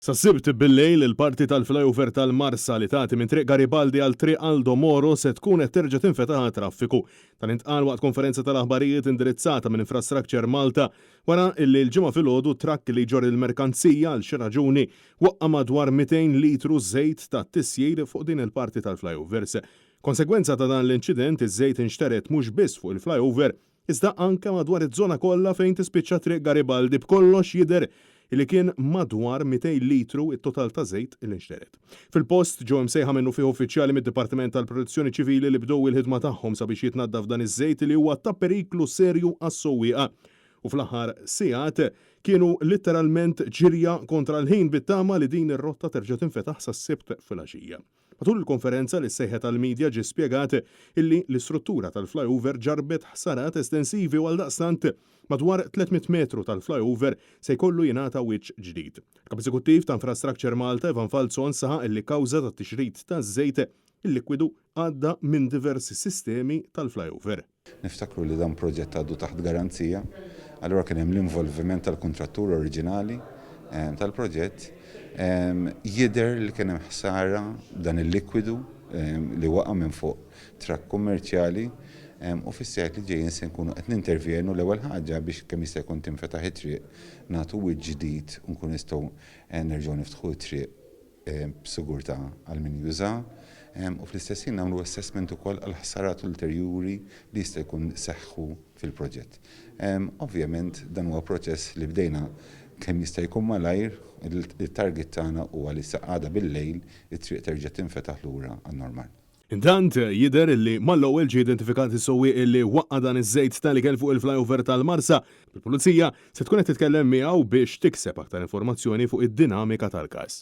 Sas-Sibt bil-lejl, il-parti tal-flyover tal-Marsa li tagħti minn Triq Garibaldi għal Triq Aldo Moro se tkun qed terġa' tinfetaħ għat-traffiku. Dan intqal waqt konferenza tal-aħbarijiet indirizzata minn Infrastructure Malta wara li l-Ġimgħa filgħodu trakk li jġorr il-merkanzija għal xi raġuni waqqa' madwar 200 litru żejt tat-tisjir fuq din il-parti tal-flyovers. Konsegwenza ta' dan l-inċident, iż-żejt inxtered mhux biss fuq il-flyover iżda anke madwar iż-żona kollha fejn tispiċċa Triq Garibaldi b'kollox jidher li kien madwar 200 litru t-total ta' żejt li nxtered. Fil-post ġew imsejħa minnufih uffiċjali mid-Dipartiment tal-Protezzjoni Ċivili li bdew il-ħidma tagħhom sabiex jitnaddaf dan iż-żejt li huwa ta' periklu serju għas-sewwieqa u fl-aħħar sigħat kienu litteralment ġirja kontra l-ħin bit-tama li din ir-rotta terġa' tinfetaħ sas-Sibt filgħaxija. Matul il-konferenza li ssejħet għall-media ġie spjegat illi l-istruttura tal-flyover ġarrbet ħsarat estensivi u għaldaqstant madwar 300 metru tal-flyover se jkollu jingħata wiċċ ġdid. Il-Kap Eżekuttiv ta' Infrastructure Malta Ivan Falzon saħaq illi kawża tat-tixrid taż-żejt il-likwidu għadda minn diversi sistemi tal-flyover. Niftakru li dan proġett għadu taħt garanzija, allura kien hemm l-involviment tal-kuntrattur oriġinali tal-proġett. Jidher li kien hemm ħsara b'dan il-likwidu li waqa' minn fuq trakk kummerċjali u fis-sigħat li ġejjin se nkunu qed nintervjenu l-ewwel ħaġa biex kemm jista' jkun tinfetaħ it-triq, nagħtu wiċċ ġdid u nkunu nistgħu nerġgħu niftħu t-triq b'sigurtà għal min juża u fl-istess ħin nagħmlu assessment ukoll għal ħsarat ulterjuri li jista' jkun seħħu fil-proġett. Ovvjament dan huwa proċess li bdejna kemm jista' jkun malajr, it-target tagħna huwa li sa għada bil-lejl it-triq terġa' tinfetaħ lura għan-normal. Intant, jidher li mal-ewwel ġie identifikat is-sewwieq li waqqa' dan iż-żejt tal-ikel fuq il-flyover tal-Marsa. Il-Pulizija se tkun qed titkellem miegħu biex tikseb aktar informazzjoni fuq id-dinamika tal-każ.